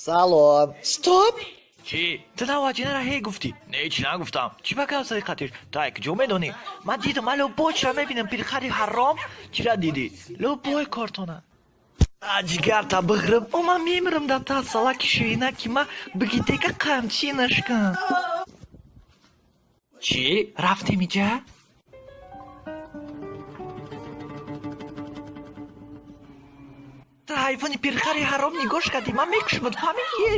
Салом. Стоп! Чӣ? Ту наваҷинара ҳей гуфтӣ? Не, чӣ нагуфтам. Чӣ ба гап зади қатиш? Тай куҷо медонӣ? Ман дидам, ман любой чира мебинам, пирхари ҳаром. Чира дидӣ? Любой кортона. Ҷигарта бихӯрам, о ман мемирам да та салаки ширина ки ма бигитека қамчи нашкан. Чӣ? Рафтем иҷа? Та ҳайвони пирхари ҳаром нигоҳ кардӣ, ман мекушмад, фаҳмидӣ?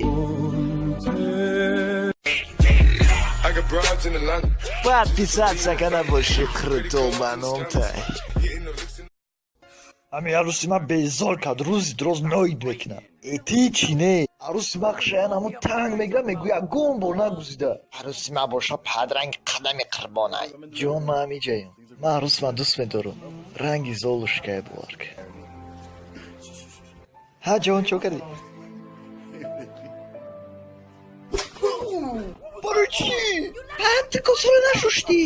Подписаться кана боши круто ба ном тай. Ами арӯси ман безор кард, рӯзи дроз ноид мекунад. Э ти чӣ не? Арӯси ман хушаян ҳамун танг мегирад, мегӯяд ягон бор нагузида. Арӯси ман боша падранги қадами қурбонай. Ҷон, ман ҳамиҷаям. Ман арӯси ман дӯст медорам. Ранги золушкае бовар кун. Ҳа ҷон, чо кардӣ? Барои чӣ? Ту косура нашуштӣ?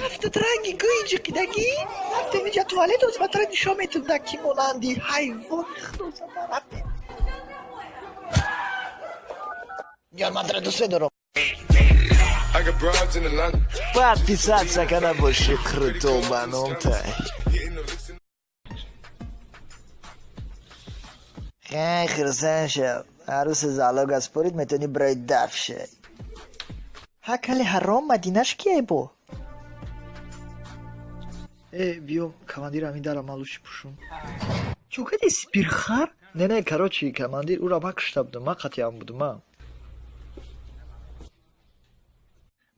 Рафтат ранги гӯи ҷиқидагӣ? Рафтем иҷа туалет, ҳозир ба тара нишон метум да кӣ монанди ҳайвони худозада рафтем. Ҷон, ман туро дӯст медорам. Подписаться кана боши круто ба ном тай. Хай хурсанд шав. Арӯси залог аз порид метавонӣ барои даф шавӣ. Ҳа кали ҳаром мадинаш кие бо? Э, биё, командир ҳамин дара ман лучи пӯшум. Чӯ кади спирхар? Не, не, короче, командир ӯра ман кушта будам, ман қатъиам будам, ман.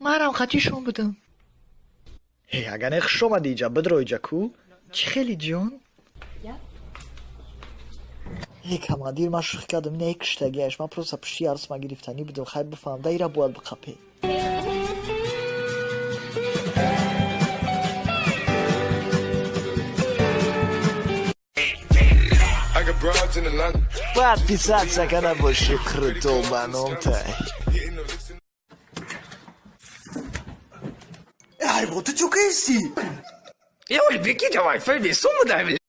Манам қатишон будам. Э, агар не хуш омадӣ иҷа, бидро иҷа ку? Чӣ хели ҷон? Э, командир, ман шӯхӣ кардам, не куштагиаш, ман просто пушти арӯсма гирифтанӣ будам, хай бифаҳм, да ира бояд биқапе. Подписаться кана боши круто ба ном тай. Ай, вот ты чё кайси? Я беги давай, фэби, сумму дай.